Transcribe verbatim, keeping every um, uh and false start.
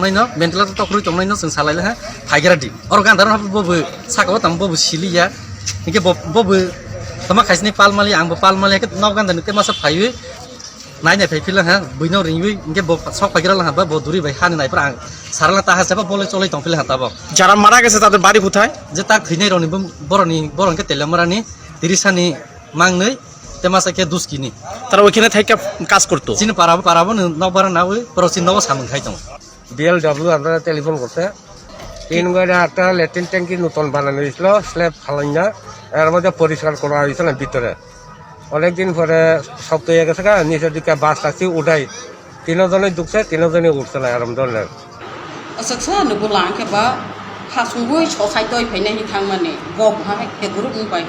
Naino ventilator tokrui tongnaino chwng salai laha phaigra di. Oro gandar bo bo saka o tamo bo bo siliya. Hingke bo bo bo tama khaisni pal mali ang bo pal mali hingke nok gandar ni tema sa phaiwi. Nai nai phai phila ha buino ringwi hingke bo sok phaigra laha ba bo duri bai hani nai pra ang sarala ta ha seba bole cholai tong phila ha tabo. যারা মারা গেছে তাদের বাড়ি কোথায়? Je tak thinai roni boroni boroni ke telemara ni tirisani mangnui tema sa ke duskini. তারা ওইখানে থেকে কাজ করতো। Chini para para bo nok bara nawi pro sin nogo samung khai tong. BLW আপনারা টেলিফোন করছে। তিন ঘরে একটা ল্যাট্রিন ট্যাঙ্কি নতুন বানানো হয়েছিল, স্ল্যাব ফালাইয়া, এর মধ্যে পরিষ্কার করা হয়েছিল ভিতরে। অনেকদিন পরে শব্দ হয়ে গেছে, গা, নিচের দিকে বাস ট্যাক্সি উঠাই, তিনজনই ঢুকছে, তিনজনই উঠছে না, এরম ধরনের। Aswk sa nugo lang khe ba, ha sungwi sosai toi phainai hi thangmani, bo buha hai khe group ni bai.